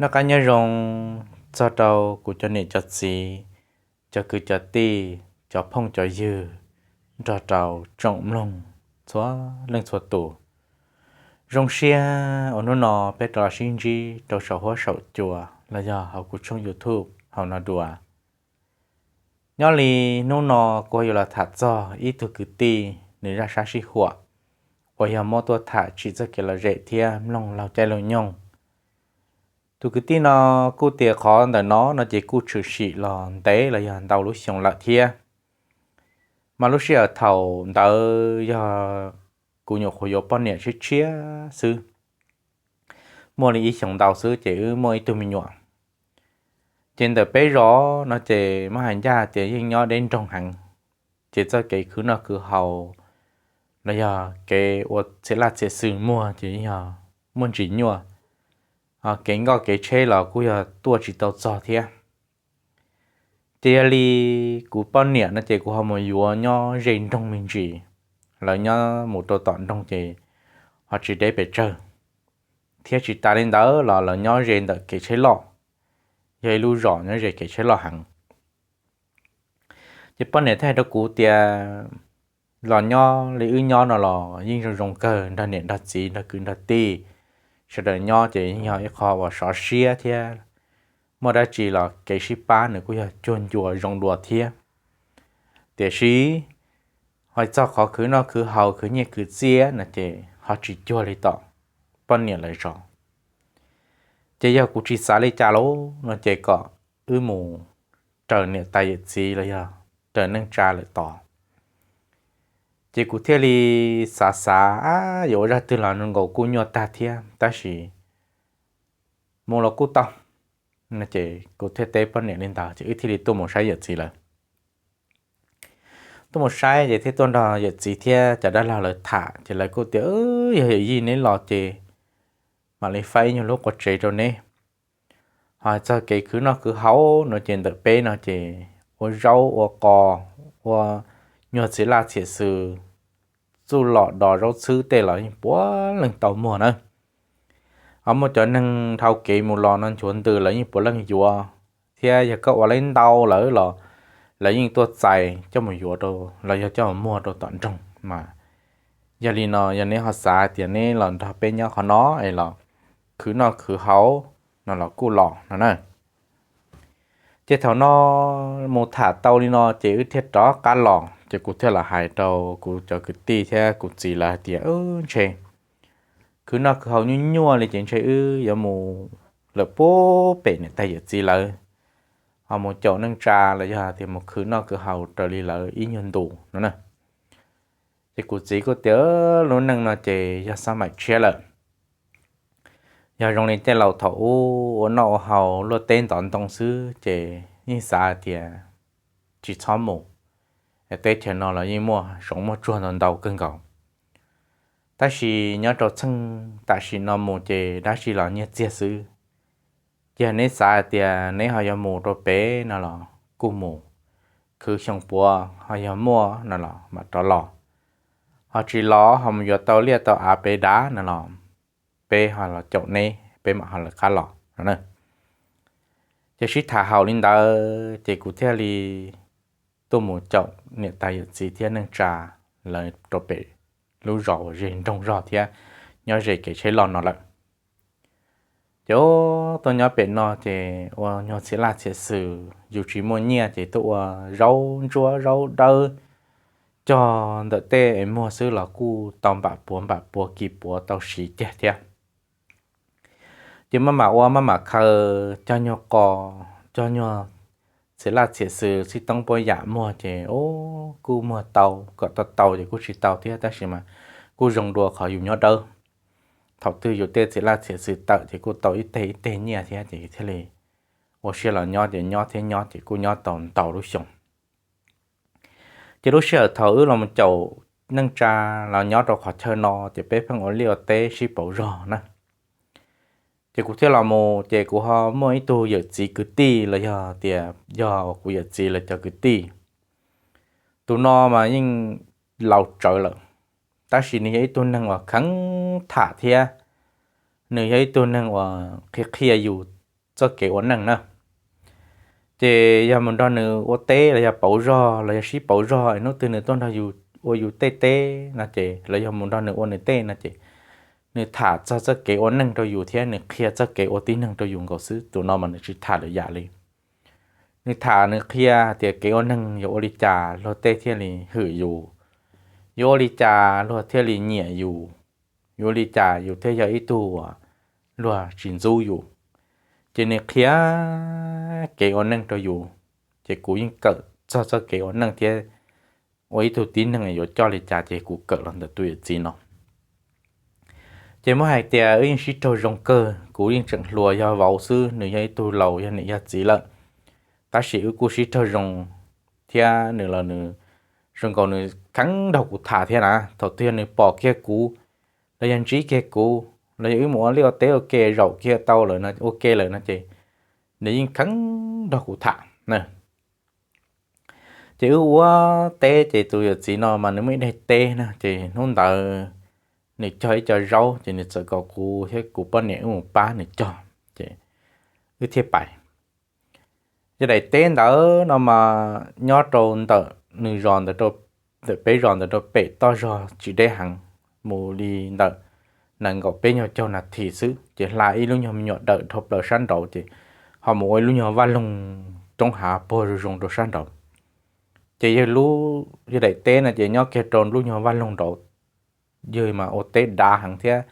Noj qab nyob zoo txog rau kuv cov niam cov txiv, cov kwv cov tij, cov phooj cov ywg, nrog rau tsoom mloog txhua leej txhua tus. Zoo siab uas hnub no peb rov los sib ntsib rau saum huab saum cua los yog hauv kuv tshooj YouTube hauv no dua. Nyob li hnub no kuv yuav los tham txog ib tug kwv tij nws zaj sab sib huam uas yog muab tuaj tham tsim txoj kev lom zem thiab mloog laug caij laug nyoog. Tus kwv tij no kuj tias qhov ntawm no no ces kuj tshwm sim los ntev los yog ntau lub xyoo lawm thiab. Mas lub sij hawm thaum ntawd yog kuv nyuam qhuav yuav poj niam tshiab tshiab xwb, muaj li ib xyoos ntau xwb ces wb muaj ib tug me nyuam. Ces ntawm peb zos no ces muab hais ncaj tias yeej nyob deb nroog heev, ces txoj kev khwv noj khwv haus los yog kev ua txhia laj txhia xwm muag ces yog muaj ntsis nyuaj, kev nkoj kev tsheb los kuj yog tuaj tsis tau txog thiab. Ces yog li kuv poj niam no ces kuv ho mus yuav nyob ze nroog me ntsis, lawv nyob mus rau tom nroog ces ho tsis deb pes tsawg, thiab tsis tas li ntawd los lawv nyob ze ntawm kev tsheb loj, yog ib lub zos nyob ze kev tsheb loj heev. Ces poj niam thiaj hais rau kuv tias los nyob li wb nyob no los yeej zoo zoo kawg, nrog niam nrog txiv nrog kwv nrog tij sawv daws nyob ces yeej yog ib qho uas sov siab thiab muaj dab tsi los kev sib pab nws kuj yog cuag ncua zoo dua thiab. Tiam sis ho txog qhov khwv noj khwv haus khwv nyiaj khwv txiaj no ces ho tsis cuag li tom poj niam lawv zos. Ces yog kuv tsis xav li cas lauj no ces kom wb mus raws niam tais yawm txiv los yog raws neej tsa lawm tod. Ces kuv thiaj li xav xav, yuav ua zaj twg los nkaus kuj nyuaj tag thiab, tab sis mus los kuj tau. Ces kuv thiaj teb poj niam li ntawd ces wb thiaj li tuaj mus saib yawm txiv lawv. Tuaj mus saib ces thiaj tuaj nrog yawm txiv thiab cov dab laug lawv tham ces lawv kuj tias, yog yawm yij neb los ces mam li faib ib nyuag lub quas tsev rau neb. Ho txog kev khwv noj khwv haus no ces ntawm peb no ces ua zaub ua qos, ua nyuag txhia laj txhia xwm, txuj lom dos zaub txhwb tej los yeej puav leej tau muag na. Ho muaj cov neeg dhau kev mus los no nchuav ntws lawv yeej puav leej yuav, thiab yog koj ua lawv ntau lawm los lawv yeej tuaj txais coj mus yuav rau los yog coj mus muag rau tom nroog mas. Yog li no yog neb ho xav tias neb los nrog peb nyob qhov no es los khwv noj khwv haus no los kuj los no na. Ces thaum no mus tham tau li no ces wb thiaj rov qab los ces kuv thiaj los hais rau kuv cov kwv tij thiab kuv txiv lawv hais tias, ntshe khwv noj khwv haus nyuaj nyuaj li ces ntshe wb yuav mus lawm puag pem niam tais yawm txiv lawv, ho mus caum neej tsa los yog tias mus khwv noj khwv haus raws li lawv ib nyuag ntus no na. Ces kuv txiv kuj tias, lub neej no ces yog xab maim tshiab lawm. Yog zoo li tej laus thaum ub ua noj ua haus luaj teb ntov ntoo xwb ces yeej xav hais tias tsis txhob mus, teb chaws no los yeej muaj zoov muaj tsuag ntau ntau kawg nkaus. Tab sis nyob rau txheej tam sim no mus ces dab tsi los nyiaj txiag xwb. Ces neb xav hais tias neb ho yuav mus rau pem no los kuj mus, khwv xyoo puav ho yog muaj no los mam rov los, ho tsis los ho mus yuav tau liaj tau av pem dav no los peb ho los caum neb, peb mam ho lawv qab los no na. Ces sib tham haum li ntawd ces kuv thiaj li tuaj mus caum niam tais yawm txiv thiab neej tsa lawv rau pem lub zos uas ze nroog zog thiab nyob ze kev tsheb loj no lawm. Ces tuaj nyob pem no ces ua nyuag txhia laj txhia xwm, yus tsis muaj nyiaj ces tuaj ua zaub ntsuab zaub dawb cog ntawm tej es muag xwb los kuj tau npam puav npam puav kis puav tau siv ceg thiab. Ces maj mam ua maj mam khaws cog nyuag qos cog nyuag txhia laj txhia xwm txhib toob puab yam muag ces kuj muag tau, kom tau tau ces kuj tsis tau thiab tab sis mas kuj zoo dua qhov yus nyob dawb. Thaum twg yus tej txhia laj txhia xwm tawm ces kuj tau ib teg ib teg nyiaj thiab ces thiaj li ua siab los nyob ces nyob thiab nyob ces kuj nyob tau ntau lub xyoo. Ces lub sij hawm thaum wb los caum neej tsa los nyob rau qhov chaw no ces peb pheej ua liaj ua teb sib pauv zog na. Ces kuv thiaj los mus ces kuv ho muaj ib tug yawm txiv kwv tij los yog tias yog uas kuv yawm txiv lawv cov kwv tij. Tus no mas yeej laus tsawv lawm, tab sis nws yog ib tug neeg uas kheev tham thiab nws yog ib tug neeg uas qhia qhia yus txoj kev ua neej na. Ces yog mus nrog nws ua teb los yog pauv zog los yog sib pauv zog es hnub twg nws tuaj nrog yus ua yus tej teb no ces los yog mus nrog nws ua nws tej no ces nws tham txog txoj kev ua neej rau yus thiab nws qhia txoj kev ua tib neeg rau yus nkaus xwb. Tus no mas nws tsis tham lwm yam li. Nws tham nws qhia tias kev ua neeg yuav ua li cas luag tej thiaj li hwm yus, yuav ua li cas luag thiaj li nyiam yus, yuav ua li cas yus thiaj yog ib tug uas luag tsis ntxub yus. Ces nws qhia kev ua neej rau yus, ces kuv yeej kawm txog txoj kev ua neej thiab ua ib tug tib neeg yuav coj li cas ces kuv kawm los ntawm tus yawm txiv no. Ces muab hais tias wb yeej sib raug zoo kawg, kuv yeej tseem hluas yog vauv xwb, nws yog ib tug laus yog niam yog txiv lawm, tab sis wb kuj sib raug zoo thiab nws los nws zoo nkaus nws kheev nrog kuv tham thiab na. Thaum twg yog nws pom kiag kuv los yog ntsib kiag kuv los yog wb mus ua liaj ua teb ua ke zaum kiag tau lawm no ua ke lawm no ces nws yeej kheev nrog kuv tham na. Ces wb ua teb ces tus yawm txiv no mas nws muaj ib daim teb na ces hnub ntawd nws cog ib co zaub ces nws txawm kom kuv thiab kuv poj niam wb mus pab nws cog, ces wb thiaj pais. Yog daim teb ntawd no mas nyob rau ntawm nws zos ntawd, ntawm peb zos ntawd rau pem toj zog tsis deb heev, mus li ntawm nees nkaum peb nyuag caug nas this xwb ces hla ib lub nyuag me nyuam dawm dhau plaws sab nraud ces ho mus ua ib lub nyuag vaj loog roob hav puag zoo zoo rau sab nraud. Ces yawg lub, yawg daim teb no ces nyob kiag rau lub nyuag vaj loog nraud, yawg mas ua teb dav heev thiab.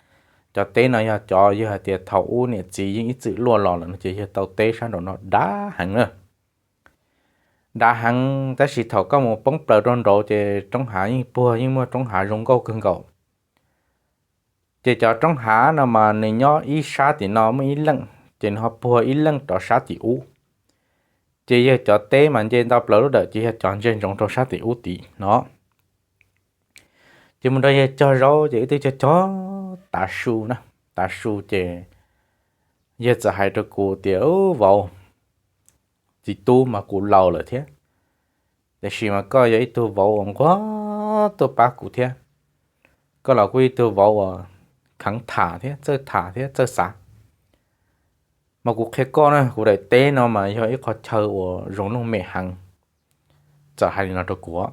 Cov teb no yog cov yawg hais tias thaum ub niam txiv yeej ib txwm luaj los lawm no ces yawg tau teb sab nraum no dav heev na. Dav heev tab sis thaum koj mus poob plaws rau nraud ces roob hav yeej puag yeej muaj roob hav zoo nkauj kawg nkaus. Ces cov roob hav no mas nws nyob ib sab tim no muaj ib leej ces nws ho puag ib leej rov sab tim ub. Ces yawg cov teb mas nce ntau plaws lub dawm ces yog cov ntsia ntsoov rau sab tim ub tid no. Ces mus nrog yawg cog zaub ces wb twb cog cog tav su na, tav su ces yawg txawm hais rau kuv tias, Vauv, txiv tub mas kuv laus lawm thiab, tiam sis mas koj yog ib tug vauv uas nquag tuaj pab kuv thiab, koj los kuj ib tug vauv uas kheev tham thiab txawj tham thiab txawj xav. Mas kuv qhia koj na, kuv daim teb no mas yog ib qho chaw uas zoo looj mem heev. Txawm hais li no rau kuv.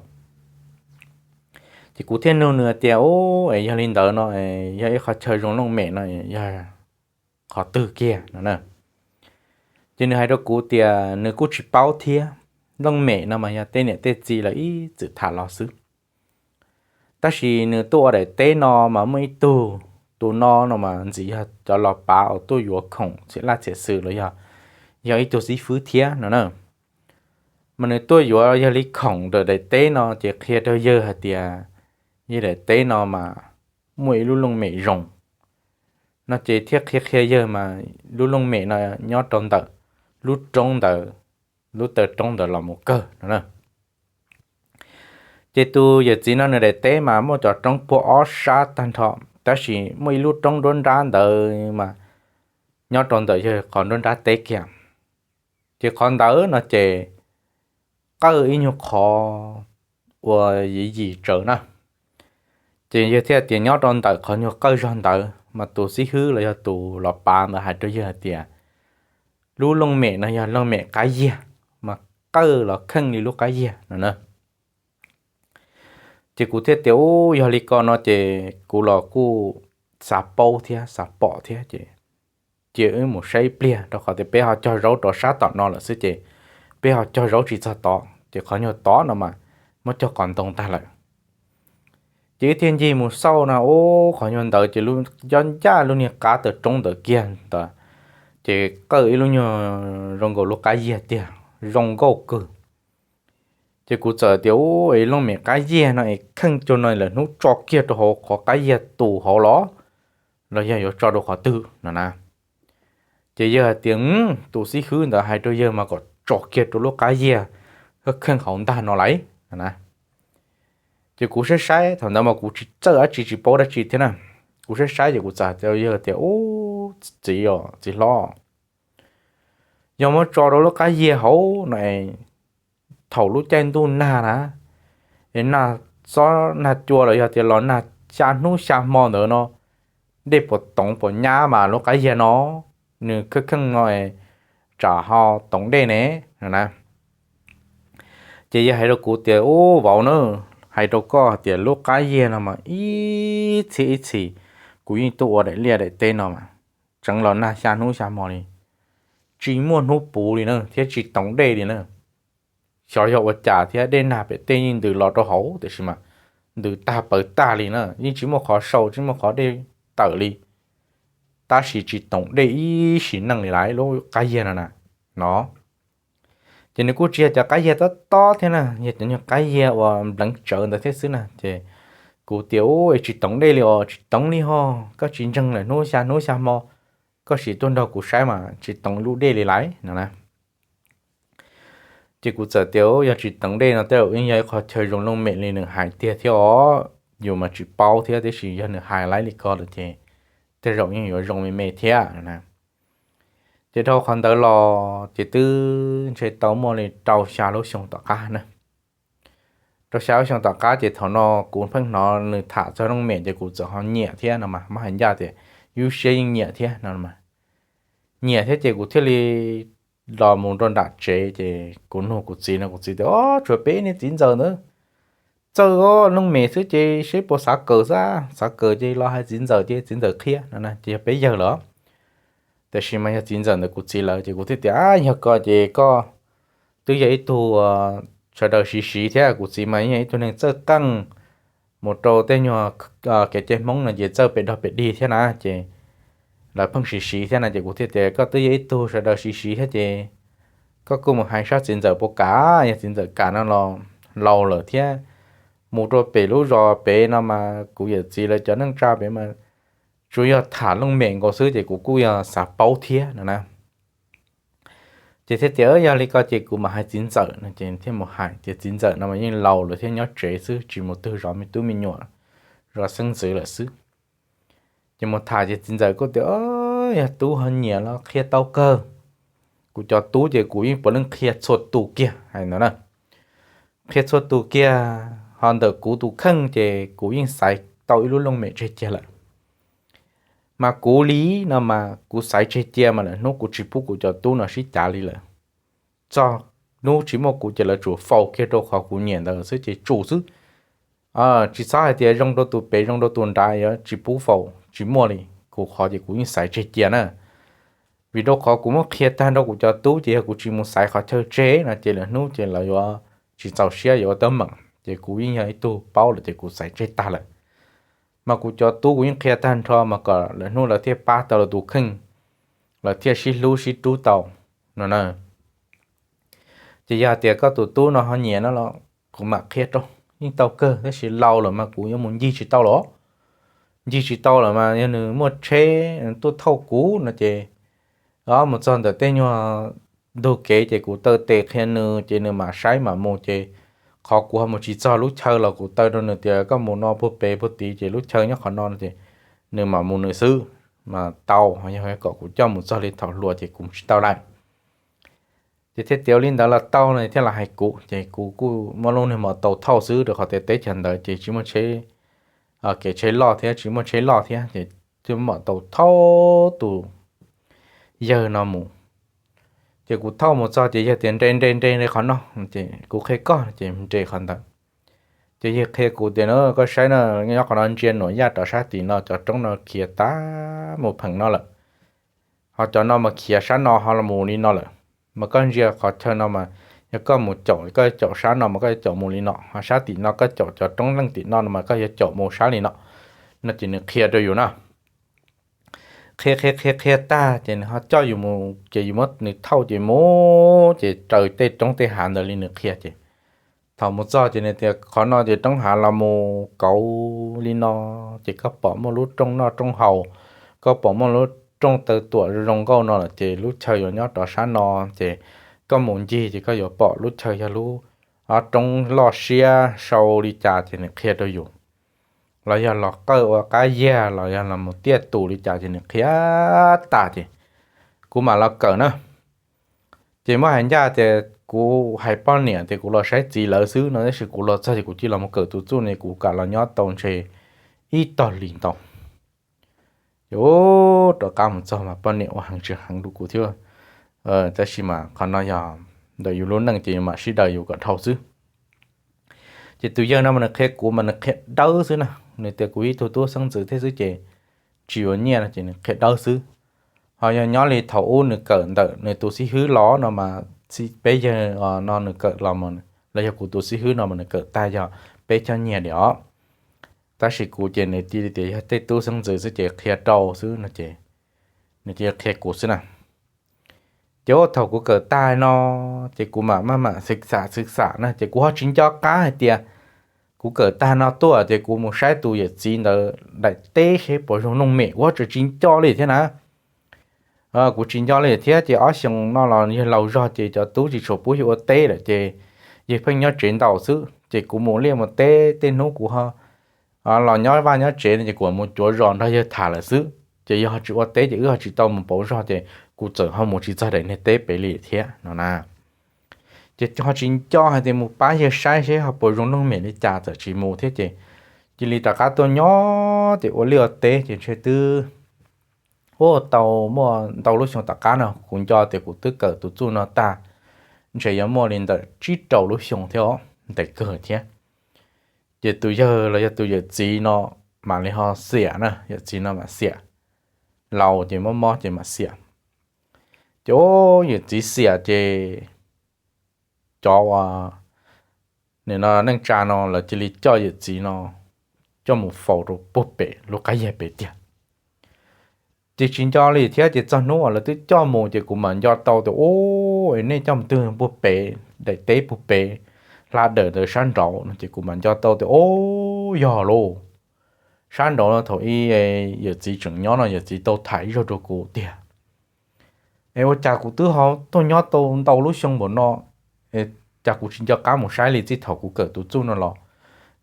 Ces kuv thiaj nug nws tias, Ub, es yog li ntawd no, yog ib qho chaw zoo looj mem no yog qhov twg kiag no na? Ces nws hais rau kuv tias nws kuj tsis paub thiab, looj mem no mas yog tej niam tej txiv lawv ib txwm tham los xwb. Tab sis nws tuaj ua daim teb no mas muaj ib tug, tus no no mas ntxim yog cov los pav uas tuaj yuav khoom txhia laj txhia xwm los yog, yog ib tug xib fwb thiab no na. Mas nws tuaj yuav yog li khoom ntawm daim teb no ces qhia rau yawg hais tias yog daim teb no mas muaj ib lub looj mem zoo no ces thiaj qhia qhia yawg mas lub looj mem no nyob rau ntawm lub roob ntawd, lub taw roob ntawd los mus kawg no na. Ces tus yawm txiv no nws daim teb mas muaj cov roob puag ob sab tag nrho, tab sis muaj ib lub roob nruab nrab ntawd mas nyob rau ntawm yawg qhov nruab nrab teb kiag. Ces qhov ntawd no ces qawj ib nyuag qhov ua yim yim tsawv na. Ces yawg thiaj tias nyob rau ntawm qhov nyuag qawj zog ntawd mas tus xib hwb los yog tus los pav ntawd hais rau yawg hais tias lub looj mem no yog looj mem qab yiag, mas qawj los kheej li lub qab yiag no na. Ces kuv thiaj tias, Ub, yog li ko no ces kuv los kuj xav paub thiab xav pom thiab ces cia wb mus saib ib pliag, rau qhov tias peb ho cog zaub rau sab tom no lawm xwb ces peb ho cog zaub tsis txog tod, ces qhov nyuag tod no mas muab cog qos ntoo tag lawm. Ces wb thiaj ncig mus xauj no, ub, qhov nyuag ntawd ces lub, nyob ncaj lub niag qab taw roob ntawd kiag ntawd, ces qawj ib lub nyuag zoo nkaus lub qab yiag tiag, zoo nkauj kawg. Ces kuv txawm tias, Ub, es looj mem qab yiag no es kheej cuag no lawm hnub tso kiag rau hauv qhov qab yiag tus hauv los, los yog yuav tso rau qhov twg no na? Ces yawg hais tias, Tus xib hwb ntawd hais rau yawg mas kom tso kiag rau lub qab yiag kheej hauv ntag no lauj no na. Ces kuv saib saib, thaum ntawd mas kuv tsis txawj dab tsi tsis paub dab tsi thiab na. Kuv saib saib ces kuv txawm hais rau yawg tias, Ub, txiv os, txiv hlob, yog muab tso rau lub qab yiag hauv no es thaum lub caij ntuj nag na, es nag xob nag cua los yog tias los nag xya hnub xya hmo ntawd no, dej puas toov puas nyab mas lub qab yiag no nws kheej kheej no es tsam ho toov dej ne, no na. Ces yawg hais rau kuv tias, Ub, vauv na, hais rau koj tias lub qab yiag no mas ib txhij ib txhis kuv yeej tuaj ua daim liaj daim teb no mas tseev los nag xya hnub xya hmo li, tsis muaj hnub puv li na thiab tsis toov dej li na. Xyov yog ua cas thiab, dej nag pem tej yeej ntws los rau hauv tiam sis mas ntws tag pawv tag li na, yeej tsis muaj qhov sau tsis muaj qhov dej tawm li, tab sis tsis toom dej ib sim neej li lawm lub qab yiag no na, no. Ces nws kuj tsis yog cov qab yiag tob tob thiab na, yog cov nyuag qab yiag uas npleev tsawv ntawd thiab xwb na. Ces kuv tias, Ub, es tsis toom dej li os? Tsis toom li ho, koj tsis ntseeg lawm, hnub xya hnub xya hmo koj sim tuaj nrog kuv saib mas tsis toom lub dej li lawm, no na. Ces kuv txawm tias, Yog tsis toom dej no tej zaum yeej yog ib qho chaw zoo looj mem li nws hais tiag thiab os, yus mas tsis paub thiab, tiam sis yog nws hais li ko lawm ces tej zaum yeej yuav zoo me me thiab, no na. Ces dhau qhov ntawd los ces twb ntshe tau muaj li rau xya lub xyoo tom qab na. Rau xya lub xyoo tom qab ces thaum no kuv pheej hnov nws tham txog looj mem ces kuv txawm ho nyiam thiab no mas, muab hais ncaj tias lub siab yeej nyiam thiab no. Nyiam thiab ces kuv thiaj li los mus rau nram tsev ces kuv nug kuv txiv no, kuv txiv tias, Ob, tsuas peb niag txiv ntxawm ntawd txawj looj mem xwb ces seb puas xav kawm xwb, xav kawm ces los hais txiv ntxawm ces txiv ntxawm qhia, no na. Ces yog peb yawg lawm, tiam sis mas yog txiv ntxawm ntawm kuv txiv lawv ces kuv thiaj tias, Yog ko ces koj twb yog ib tug sawv daws siv siv thiab, kuv txiv mas yog ib tug neeg txawj qeej mus rau tej nyuag kev cai Hmoob no ces txawj pem dog pem dig thiab na, ces lawv pheej siv siv thiab na. Ces kuv thiaj tias, Koj twb yog ib tug sawv daws siv siv thiab ces koj kuj mus hais saib txiv ntxawm puas kam, yog txiv ntxawm kam no los laus lawm thiab, mus rau pem lub zos pem no mas kuv yawm txiv lawv cov neej tsa pem mas tsuas yog tham looj mem nkaus xwb ces kuv kuj yog xav paub thiab, no na. Ces thiaj tias, Yog li ko ces kuv mam hais txiv ntxawm, no ces thiaj mus hais tias txiv ntxawm no mas yeej laus lawm thiab nyob tsev xwb tsis mus twg zov me tub me nyuam, zov xeeb ntxwv lawm xwb. Ces mus tham ces txiv ntxawm kuj tias, Yog tub ho nyiam los qhia tau kawg. Kuv cov tub ces kuv yeej puav leej qhia txhua tus kiag, hais ntawd na. Qhia txhua tus kiag, ho ntawm kuv tus kheej ces kuv yeej xaiv tau ib lub looj mem tseg cia lawm. Mas kuv li no mas kuv xaiv tseg cia mas lawm hnub kuv tsis pub kuv cov tub no sib cav li lawm. Txog hnub tsis muaj kuv ces lawv tsum faus kiag rau qhov kuv nyiam ntawd xwb ces tsum xwb. Tsis txhob hais tias zoo rau tus pem zoo rau tus nrad yuav tsis pub faus, tsis muaj li. Kuv qhov ces kuv yeej xaiv tseg cia na. Vim rau qhov kuv muab qhia tag nrho kuv cov tub ces yog kuv tsis mus xaiv qhov chaw tseg no ces lawm hnub ces lawv yuav tsis txaus siab yuav ua teeb meem, ces kuv yeej yog ib tug paub lawm ces kuv xaiv tseg tag lawm. Mas kuv cov tub kuv yeej qhia tag nrho mas kom lawm hnub lawv thiaj pab tau lawv tus kheej, lawv thiaj sib hlub sib rub tau, no na. Ces yog tias koj tus tub no ho nyiam no los kuv mam qhia rau, yeej tau kawg, tab sis laus lawm mas kuv yuav mus ncig tsis tau lawm. Ncig tsis tau lawm mas yog nws muaj tsheb tuaj thauj kuv no ces, o, mus txog ntawm tej nyuag ntug kev ces kuv taw tes qhia nws ces nws mam saib mam mus ces qhov kuv ho mus tsis txog lub chaw los kuv taw rau nws tias koj mus no puag pem puag tid ces lub chaw nyob qhov no no ces nws mam mus nws xwb mas tau. Yog kom kuv coj mus txog li thaum hluas ces kuv mus tsis tau lawm. Ces thiaj tias li ntawd los tau no thiaj los hais kuv, ces kuv kuj muab lub niag mos taus thauj xwb rau qhov tias teb chaws ntawd ces tsis muaj tsheb, kev tsheb loj thiab tsis muaj tsheb loj thiab ces thiaj mos taus thauj tus yawg no mus. Ces kuv thauj mus txog ces yawg tias nres nres nres nres qhov no, ces kuv qhia koj ces nres qhov ntawd. Ces yawg qhia kuv tias na, koj saib no, nyob qhov no ntsia nuam yaj rov sab tim no cov roob no khiav tag mus pheem no lawm. Ho cov no mas khiav sab no ho los mus li no lawm. Mas koj ntsia qhov chaw no mas yog koj mus caum, koj caum sab no mas koj yuav caum mus li no, ho sab tim no koj caum cov roob leej tim no no mas koj yuav caum mus sab li no. No ces nws qhia rau yus na. Qhia qhia qhia qhia tag ces nws ho coj yus mus ces yus muab nws thauj ces mus ces raws tej roob tej hav ntawd li nws qhia ces thaum mus txog ces nws tias qhov no ces roob hav los mus kauv li no, ces koj pom muaj lub rooj noj rooj haus, koj pom muaj lub rooj taw tuam zoo nkauj no lawm ces lub chaw yuav nyob rov sab no, ces koj mus ncig ces koj yuav pom lub chaw yog lub ob roob loj siab sau li cas ces nws qhia rau yus. Los yog los qawj ua qab yag los yog los mus tiaj tus li cas ces nws qhia tas ces kuv mam los kawm na. Ces muab hais ncaj tias kuv hais poj niam tias kuv los saib txiv lawv xwb no, tab sis kuv los txog ces kuv cia los mus kawm tus txuj ne, kuv kam los nyob tau ntshe ib tog hlis ntau. Ces rov qab mus txog mas poj niam ua heev tsis heev rau kuv thiab. Tab sis mas qhov no yog ntawm yus lub neej ces yus mam sib daws yus kom dhau xwb. Ces tus yawg no mas nws qhia kuv mas nws qhia dawb xwb na, nws tias kuv ib tug tub xeeb ntxwv thiab xwb ces tsis yuav nyiaj no ces nws qhia dawb xwb. Ho yog nyob li thaum ub nws kawm ntawm nws tus xib hwb los no mas, peb yawg no nws kawm los, los yog kuv tus xib hwb no mas nws kawm tag yog peb choj nyiaj diam os. Tab sis kuv ces nws cia li tias yog tej tub xeeb ntxwv xwb ces qhia rau xwb no ces nws cia li qhia kuv xwb na. Ces ua thaum kuv kawm tag no ces kuv mam maj mam xwm xam xwm xam na ces kuv ho tsis nco qab hais tias kuv kawm tag no tuaj ces kuv mus saib tus yawm txiv ntawd daim teb seb puas zoo looj mem, kuv ho tseem tsis nco li thiab na. Kuv tsis nco li thiab ces ob xyoo no los yawg laus zog ces cov tub tsis tshua pub yawg ua teb lawm ces yawg pheej nyob tsev ntaus xwb ces kuv mus liaj mus teb tej hnub kuv ho los nyob vaj nyob tsev no ces kuv mus cuav zos nrog yawg tham lawm xwb ces yawg ho tsis ua teb ces wb ho tsis tau mus pauv zog ces kuv txawm ho mus tsis txog daim niag teb pem li thiab no na. Ces ho tsis nco hais tias mus pab yawg saib seb ho puas zoo looj mem li cas txawm tsis mus thiab ces cia li rov qab tuaj nyob ces ua liaj ua teb ces ntshe twb ua tau muaj ntau lub xyoo tom qab no, kuv nco tias kuv twb kawm tus txuj no tag ntshe yuav muaj li ntawm tsib rau lub xyoo thiab os, ntev kawg thiab. Ces tus yawg los yog tus yawm txiv no mam li ho xiam na, yawm txiv no mam xiam, laus ces mob mob ces mam xiam. Ces ua yawm txiv xiam ces cov uas nim no neej tsa no lawv cia li coj yawm txiv no coj mus faus rau puag pem lub qab yag pem tiag. Ces tsis nco li thiab ces txog hnub uas lawv twb coj mus ces kuv mam nco tau tias, u, es nej coj mus twg puag pem daim teb puag pem hla dawm ntawd sab nraud no ces kuv mam nco tau tias, u, yog lauj, sab nraud no thaum ub yawm txiv tseem nyob no yawm txiv tau tham ib zaug rau kuv tiag. Es ua cas kuv twb ho tuaj nyob tau ntau lub xyoo npaum no, cas kuv tsis nco qab mus saib li txij thaum kuv kawm tus txuj no los,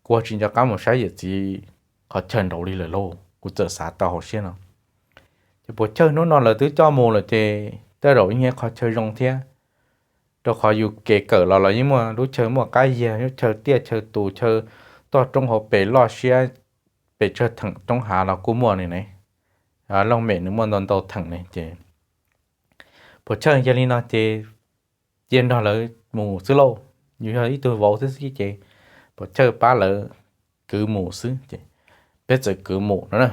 kuv ho tsis nco qab mus saib yawm txiv qhov chaw nraud li lawm lauj, kuv txawm xav tau hauv siab no. Ces puas chawj hnub no lawv twb coj mus lawm ces tej zaum yeej yog qhov chaw zoo thiab, rau qhov yus kev kawm los los yeej muaj lub chaw muaj qab yag, lub chaw tiaj chaw tus, chaw toj roob hauv pes loj siab, pes tsawg theem roob hav los kuj muaj li ne, looj mem nws muaj ntau ntau theem ne ces puas chawj yog li no ces cia nrog lawv mus xwb lauj, yus yog ib tug vauv xwb xwb ces puas chawj pab lawv kwv mus xwb ces peb txawm kwv mus no na.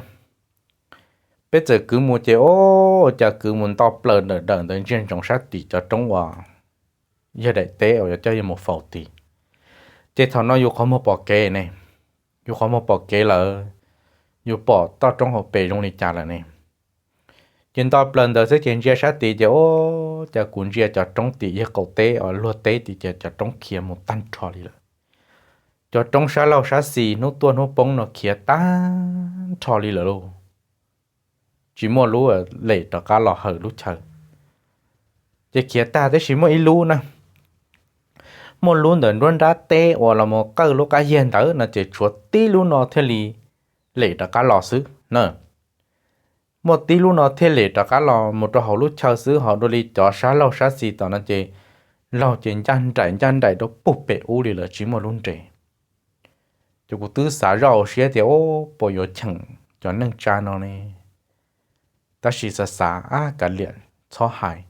Peb txawm kwv mus ces, o, cas kwv mus nto plaws ntawm dawm ntawd ntsia ntsoov sab tim cov roob uas yog daim teb uas yuav coj yawg mus faus tid. Ces thaum no yus qhov muag pom kev ne, yus qhov muag pom kev lawm, yus pom toj roob hauv pes zoo li cas lawm ne. Ces nto plaws ntawd xwb ces ntsia sab tid ces, o, cas kuv ntsia cov roob tim yawg qaum teb uas luag teb tid ces cov roob khiav mus tag nrho li lawm. Cov roob sab laug sab xis hnub tuaj hnub poob no khiav tag nrho li lawm lauj. Tsis muaj lub lem rov qab los hawm lub chaw. Ces khiav tag tab sis muaj ib lub na, muaj lub ntawm nruab nrab teb uas los mus qawj lub qab yag ntawd no ces tshuav tib lub no thiaj li lem rov qab los xwb na. Muaj tib lub no thiaj lem rov qab los mus rau hauv lub chaw xwb, ho dua li cov sab laug sab xis tom no ces laug ces ncaj nraim ncaj nraim rau puag pem ub li lawm tsis muaj lub nres. Ces kuv twb xav zoj hauv siab tias, o, puas yuav cheem cov neej tsa no ne. Tab sis xav xav, ab, kav liam txhob hais,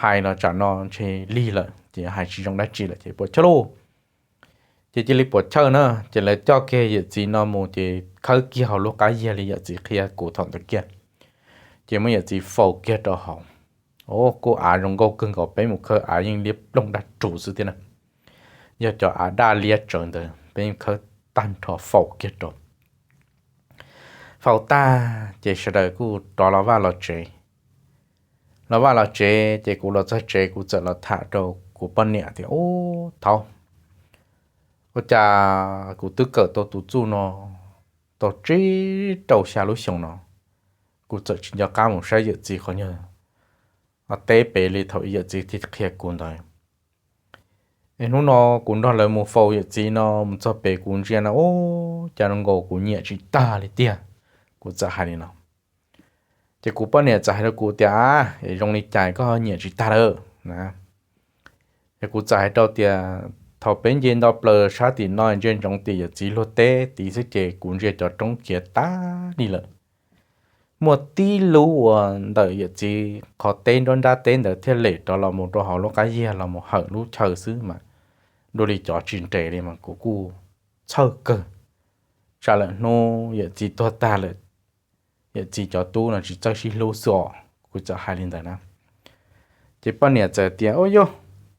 hais los tsam no ntshe lig lawm ces hais tsis zoo dab tsi lawm ces puas chawj lauj. Ces cia li puas chawj na, ces lawv coj kiag yawm txiv no mus ces khawb kiag hauv lub qab yag li yawm txiv qhia kuv thaum ntawd kiag. Ces muab yawm txiv faus kiag rau hauv. O, kuj av zoo nkauj kawg nkaus, peb mus khawb av yeej liab ploog daj rhuv xwb thiab na. Yog cov av daj liab tsawv ntawd peb yeej khawb tag nrho faus kiag rau. Faus tag ces sawv daws kuj rov los vaj los tsev. Los vaj los tsev ces kuv los txog tsev kuv txawm los tham rau kuv poj niam tias, ub, thaud, ua cas kuv twb kawm tau tus txuj no tau tsib rau xya lub xyoo no, kuv txawm tsis nco qab mus saib yawm txiv qhov nyuag teb pem li thaum yawm txiv thiaj qhia kuv ntawd. Es hnub no kuv nrog lawv mus faus yawm txiv no mus txog pem kuv ntsia no, ub, cas zoo nkaus kuv nyiam tsis tag li tiag. Kuv txawm hais li no. Ces kuv poj niam txawm hais rau kuv tias, a, es zoo li cas koj ho nyiam tsis tag lawm na? Es kuv txawm hais rau tias thaum peb nce nto plaws sab tim no ntsia ntsoov tim yawm txiv luag teb tid xwb ces kuv ntsia cov roob khiav tag li lawm. muaj tib lub uas ntawm yawm txiv qhov teb nruab nrab teb ntawd thiaj lem rov los mus rau hauv lub qab yiag los mus hawm lub chaw xwb mas dua li cov tsis nres li mas kuv kuj txhawj kawg. Tsam lawm hnub yawm txiv tuag tag lawm, yawm txiv cov tub no tsis txawj sib hlub xwb os, kuv txawm hais li ntawd na. Ces poj niam txawm tias, Ub yog,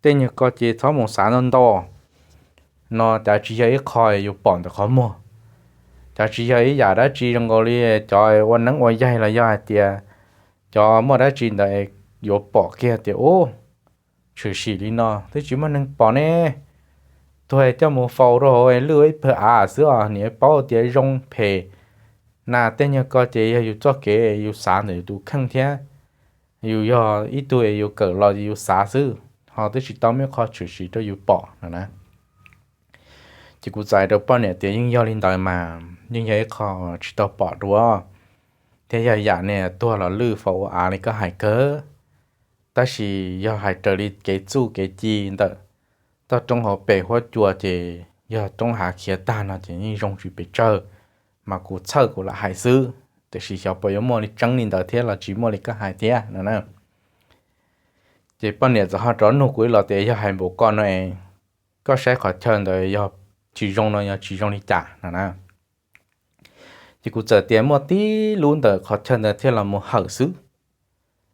tej nyuag ko ces txhob mus xav ntau ntau no, cav tsis yog ib qho yus pom ntawm qhov muag, cav tsis yog ib yam dab tsi zoo nkaus li cov ua neeb ua yaig los yog hais tias cov muaj dab tsi ntawd yuav pom kiag tias ub, tshwm sim li no twb tsis muaj neeg pom ne, tuag coj mus faus rau hauv lwj ib pawg av xwb os, nim paub tias zoo phem na. Tej nyuag ko ces yog yus txoj kev yus xav ntawm yus tus kheej thiab, yus yog ib tug yus kawm los yus xav xwb, ho twb tsis tau muaj qho tshwm sim rau yus pom no na. Ces kuv txais rau poj niam tias yeej yog li ntawd mas yeej yog ib qho tsis tau pom dua, thiab yog yam niag tuag los lwj faus ua av li koj hais kawg. Tab sis yog hais raws li kev txuj kev ci ntawm toj roob hauv pes huab cua ces yog roob hav khiav tag no ces yeej zoo tsis pes tsawg, mas kuv txhawj kuv lam hais xwb, tiam sis xyov puas yuav muaj li tseeb li ntawd thiab los tsis muaj li koj hais thiab no na. Ces poj niam txawm ho rov nug kuv ib los tias yog hais npaum ko no es koj saib qhov chaw ntawd yog tsis zoo no yog tsis zoo li cas no na. Ces kuv txawm tias muaj tib lub ntawm qhov chaw ntawd thiaj los mus hawm xwb,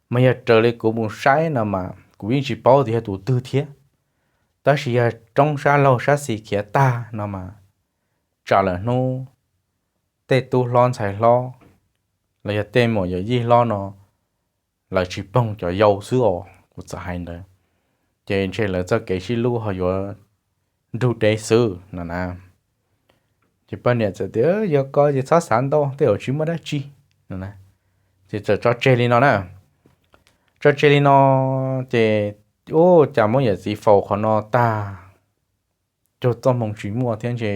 mas yog raws li kuv mus saib no mas kuv yeej tsis paub tias yog tus twg thiab, tab sis yog roob sab laug sab xis khiav tag no mas tsam lawm hnub tej tub hlob ntxhais hlob los yog tej muam yawm yij hlob no lawv tsis ploog cov yau xwb os, kuv txawm hais ntawd, ces ntshe lawv txoj kev sib hlub ho yuav nrug deb xwb no na. Ces poj niam txawm tias yog ko ces txhob xav ntau, tej zaum tsis muaj dab tsi no. Ces txawm tso tseg li no na. Tso tseg li no ces ua cas muab yawm txiv faus qhov no tag, cuag txoj hmoo tsis muaj thiab ntshe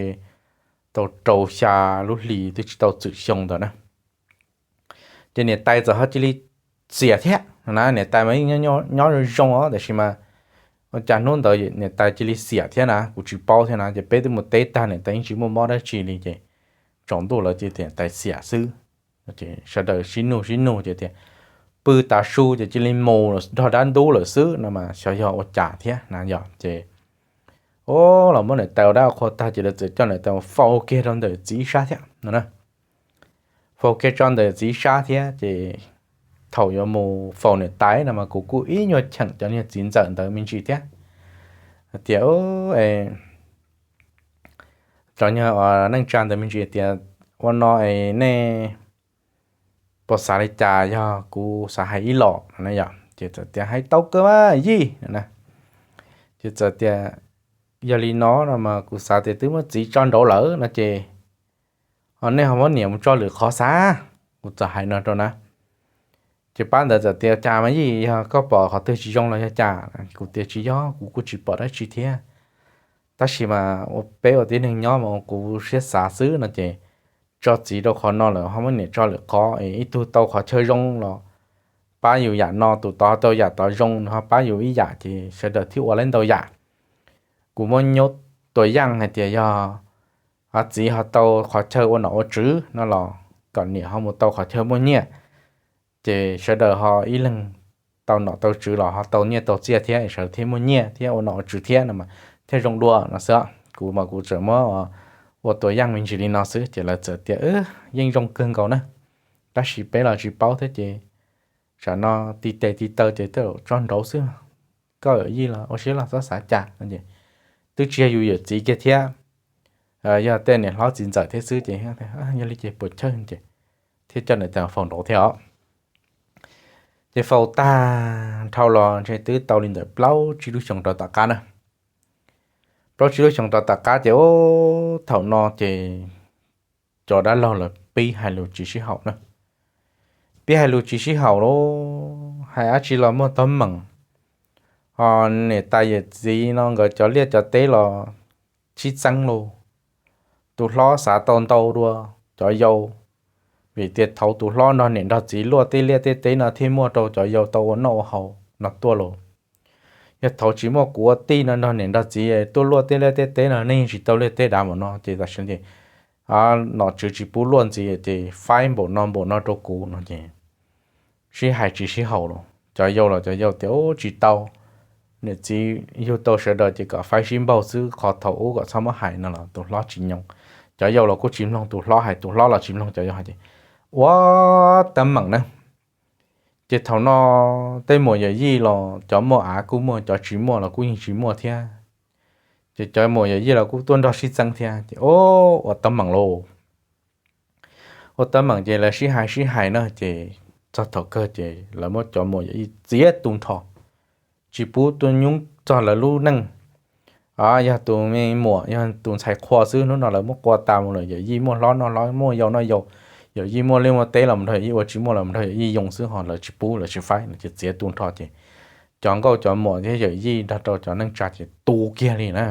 tau rau xya lub hlis twb tsis tau txwm xyoo ntawd na. Ces niam tais txawm ho cia li xiam thiab no na, niam tais mas yeej nyob zoo zoo os tab sis mas ua cas hnub ntawd niam tais cia li xiam thiab na, kuv tsis paub thiab na, ces peb twb mus teb tag niam tais yeej tsis muaj mob dab tsi li ces tsaus ntuj lawv cia li tias niam tais xiam xwb. Sawv daws sib nug sib nug ces tias pw tav su ces cia li mus nrog dab ntub lawm xwb no mas xyov yog ua cas thiab na yog ces, o, los muab niam tais ua dab qhua tag ces lawv txawm coj niam tais mus faus kiag rau ntawm txiv sab thiab no na. Faus kiag tso ntawm txiv sab thiab ces thaum yuav mus faus niam tais no mas kuv kuj ib nyuag cheem cov niag txiv ntxawm ntawd me ntsis thiab tias, cov nyuag neej tsa ntawd me ntsis tias ua no es nej puas xav li cas, yog kuv xav hais ib los no yog ces txawm tias hais tau kawg mas yij no na. Ces txawm tias yog li no no mas kuv xav tias twb muab txiv tso nraud lawm no ces ho nej ho muab niam mus tso lwm qhov xav, kuv txawm hais no rau na. Ces pab ntawd txawm tias cas mas yij, yog koj pom qhov twg tsis zoo los yog cas? Kuv tias tsis yog, kuv kuj tsis pom dab tsi thiab, tab sis mas ua peb ua tib neeg nyob mas ua kuv siab xav xwb no ces tso txiv rau qhov no lawm ho muab niam tso lwm qhov es ib tug tau qhov chaw zoo los pab yus yam no, tus tod tau yam tod zoo no ho pab yus ib yam ces sawv daws thiaj ua lawv ntau yam. Kuv muab nyuaj tua yaj hais tias yog txiv ho tau qhov chaw ua nom ua tswv no los kom niam ho mus tau qhov chaw muaj nyiaj, ces sawv daws ho ib leeg tau nom tau tswv los ho tau nyiaj tau txiaj thiab sawv thiaj muaj nyiaj thiab ua nom ua tswv thiab no mas thiaj zoo dua no xwb. Kuv mas kuv txawm muab ua tua yaj me ntsis li no xwb ces lawv txawm tias yeej zoo kawg nkaus na, tab sis peb los tsis paub thiab ces tsam no ti tes ti taw ces tej zaum tso nraud xwb. Koj yawm yij los ua siab los txhob xav cas, twb tsis yog yus yawm txiv kiag thiab, yog tej niam hlob txiv ntxawm thiab xwb ces yog li ces puas chawj ces thiaj coj niam tais faus nraud thiab os. Ces faus tag dhau los ntshe twb tau li ntawm plaub tsib lub xyoo rau tom qab na. Plaub tsib lub xyoo rau tom qab ces ub thaum no ces cov dab laug lawv pib hais lus tsis sib haum na. Pib hais lus tsis sib haum lauj, hais dab tsi los muaj teeb meem. Ho niam tais yawm txiv no nkawd cov liaj cov teb los sib txeeb lauj. Tus hlob xav tau ntau dua cov yau, vim tias thaum tus hlob nrog niam nrog txiv luaj tej liaj tej teb no thiaj muaj rau cov yau tau ua noj ua haus no tuaj lauj. Yog thaum tsis muaj kuv ua tij no nrog niam nrog txiv tuaj luaj tej liaj tej teb no nej yeej tsis tau liaj teb dav npaum no ces tam sim no ces nom tswv tsis pub luaj ntxiv ces faib npaum no npaum no rau kuv no ces sib hais tsis sib haum los cov yau los cov yau tias, Ub, tsis tau, niam txiv yug tau sawv daws ces kom faib sib npaug xwb, qhov thaum ub kom txhob muab hais no los tus hlob tsis nyoo. Cov yau los kuj tsis mloog tus hlob hais, tus hlob los tsis mloog cov yau hais ces ua teeb meem na. Ces thaum no tej muam yawm yij los cov muaj av kuj muaj, cov tsis muaj los kuj yeej tsis muaj thiab. Ces cov muam yawm yij los kuj tuaj nrog sib txeeb thiab ces ua teeb meem lauj. Ua teeb meem ces lawv sib hais sib hais na ces txog thaum kawg ces lawv muab cov muam yawm yij txiav tu nrho, tsis pub tuaj nyoob txog lawv lub neej. Yog tus me muam yog tus ntxhais qhua xwb, hnub no lawv muab qua tas mus lawm. Yawm yij muaj hlob noj hlob, muaj yau noj yau, yawm yij muaj liaj muaj teb los nrog yawm yij ua, tsis muaj los nrog yawm yij yoo xwb, ho lawv tsis pub, lawv tsis faib no ces txiav tu nrho ces cov nkauj cov muam thiab yawm yij nrog rau cov neej tsa ces tu kiag li na.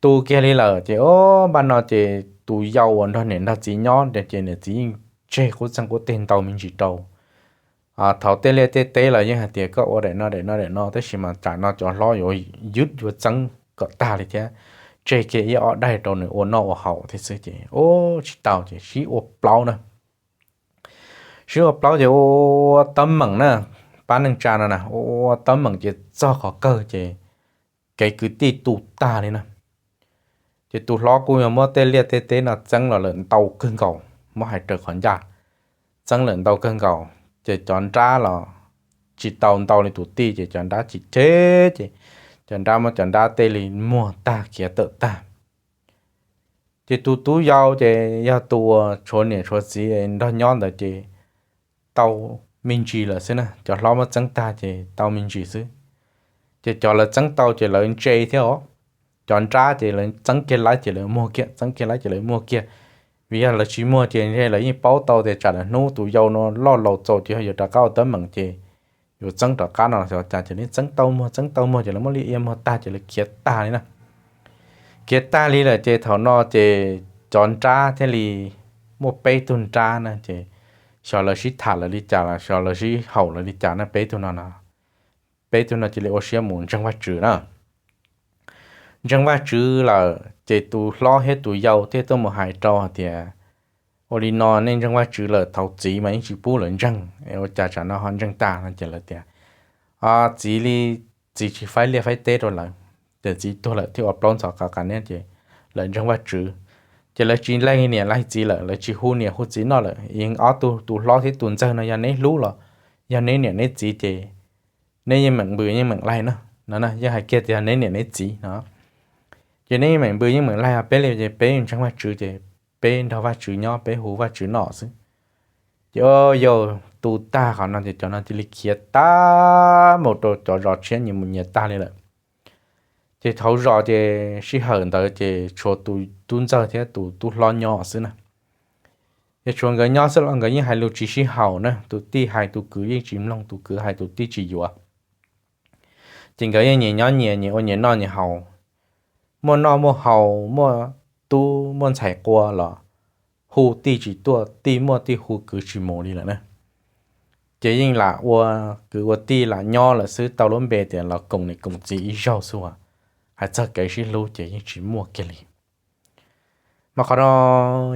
Tu kiag li lawm ces o, npaj no ces tus yau uas nrog niam nrog txiv nyob ces niam txiv yeej tseg qub txeeg qub teg ntau me ntsis rau. Thaum tej liaj tej teb los yeej hais tias koj ua daim no daim no daim no, tab sis mas tsam no cov hlob yuav ywj yuav txeeb kom tag li thiab, tseg kiag ib ob daim rau nws ua noj ua haus thiab xwb ces ua tsis tau ces sib ua plaub na. Sib ua plaub ces ua teeb meem na, pab neej tsa no na, ua teeb meem ces txog qhov kawg ces kev kwv tij tu tag li na. Ces tus hlob kuj yog muab tej liaj tej teb no txeeb los lawm ntau kawg nkaus, muab hais raws qhov ncaj, txeeb lawm ntau kawg nkaus ces cov nrab los tsis tau ntau li tus tij ces cov nrab chim cheb ces cov nrab muab cov nrab tej li muag tag khiav tawm tag. Ces tus tub yau ces yog tus uas tshuav niam tshuav txiv nrog nyob ntawd ces tau me ntsis lawm xwb na, cov hlob muab txeeb tag ces tau me ntsis xwb. Ces cov lawv txeeb tau ces lawv ntse thiab os. Cov nrab ces lawv txeeb kiag laib ces lawv muag kiag, txeeb kiag laib ces lawv muag kiag. Vim yog lawv tsis muag ces ntshe lawv yeej paub tau tias tsam lawv hnub tus yau no loj laus txaus ces ho yuav rov qab ua teeb meem ces yuav txeeb rov qab no los xyov cas ces lawv txeeb tau muag, txeeb tau muag ces lawv muab liaj ia muag tag ces lawv khiav tag li na. Khiav tag li lawm ces thaum no ces cov nrab thiaj li muaj peb tug nrab na ces xyov lawv sib tham lawv li cas los xyov lawv sib haum lawv li cas na, peb tug no, peb tug no cia li ua siab mus ntseeg Vajtswv na. Ntseeg Vajtswv lawm ces tus hlob thiab tus yau thiaj tuaj mus hais rau hais tias, Ua li no nej ntseeg Vajtswv lawm, thaum txiv mas yeej tsis pub lawv ntseeg, ua cas tsam no ho ntseeg tag no? Ces lawv tias, Txiv li, txiv tsis faib liaj faib teb rau lawv, ces txiv tuag lawm thiaj ua plaub ntxhov qav qas niab ces lawv ntseeg Vajtswv. Ces lawv tsis laig niam laig txiv lawm, lawv tsis hu niam hu txiv noj lawm. Yeej ob tug, tus hlob thiab tus ntxawg no yog neb hlub los yog neb niam neb txiv ces neb yeej meem npws yeej meem laig no, no yeej hais kiag tias yog neb niam neb txiv no. Ces neb yeej meem npws yeej meem laig, peb li ces peb ntseeg Vajtswv ces peb nrog Vajtswv nyob, peb hu Vajtswv noj xwb. Ces yau tu tag qhov no ces cov no cia li khiav tag mus rau cov zos tshiab nyias mus nyias tag li lawm. Ces thaum zos ces sij hawm ntawd ces tshuav tus tub ntxawg thiab tus tub hlob nyob xwb na. Ces tshuav nkawd nyob xwb los nkawd yeej hais lus tsis sib haum na, tus tij hais tus kwv yeej tsis mloog, tus kwv hais tus tij tsis yuav. Ces nkawd yeej nyias nyob nyias, nyias ua nyias noj nyias haus, muaj noj muaj haus, muaj tub muaj ntxhais qua los hu tij tsis tuaj, tij muaj tij hu kwv tsis mus li lawm na. Ces yeej lam ua kwv ua tij lam nyob lawm xwb, tau lub npe tias los koom niam koom txiv ib zaug xwb as, hais txog kev sib hlub ces yeej tsis muaj kiag li. Mas qhov no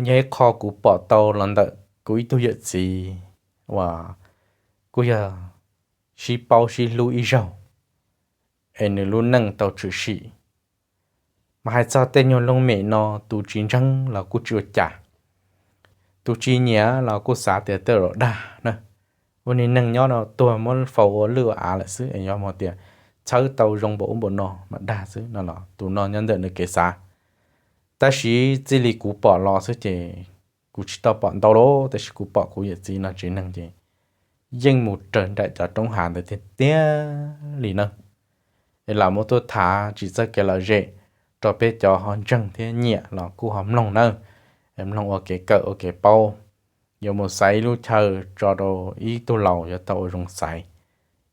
yog ib qho kuv pom tau los ntawm kuv ib tug yawm txiv uas kuj yog sib paub sib hlub ib zaug es nws lub neej tau tshwm sim. Mas hais txog tej nyuag loog mem no, tus tsis ntseeg los kuj tsis ua cas, tus tsis nyiam los kuj xav tias tej zaum dag na, ua niag neeg nyob no tuag muab faus ua lwj ua av lawm xwb es yog hais tias txhawb tau zoo npaum ub npaum no mas dag xwb no los tus no nyob ntawm nws kev xav. Tab sis txij li kuv pom los xwb ces kuv tsis tau pom ntau lawm, tab sis kuv pom kuv yawm txiv no tsev neeg ces yeej mus raws nraim cov roob hav ntawd tiag tiag li na. Es lam muab tuaj tham tsis txawj kev lom zem rau peb cov ho ntseeg thiab nyiam los kuj ho mloog nawb, mloog ua kev kawm ua kev paub. Yuav mus xaiv ib lub chaw tso rau ib tug laus yuav tau ua zoo xaiv.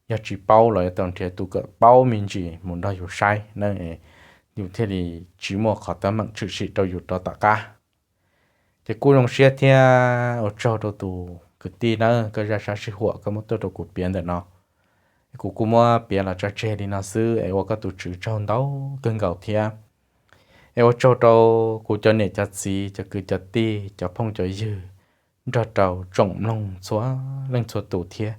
Yog tsis paub los yuav tau nrhiav tus kawm paub me ntsis mus nrog yus saib na, yus thiaj li tsis muaj qhov teeb meem tshwm sim rau yus rov tom qab. Ces kuj zoo siab thiab ua tsaug rau tus kwv tij nawb, koj zaj sab sij huam koj muab tuaj rau kuv piav ntawm no. Kuv kuj muab piav los tso tseg li no xwb es ua koj tus tswv tsaug ntau kawg nkaus thiab. Es ua tsaug rau kuv cov niam cov txiv, cov kwv cov tij, cov phooj cov ywg, nrog rau tsoom mloog txhua leej txhua tus thiab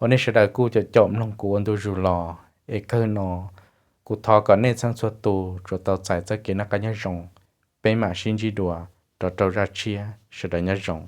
uas nej sawv daws kuj caum caum mloog kuv ua ntu zus los. Es kawg no kuv thov kom nej txhua txhua tus tsuas tau txais txoj kev noj qab nyob zoo, peb mam sib ntsib dua rau zaj tshiab, sawv daws nyob zoo.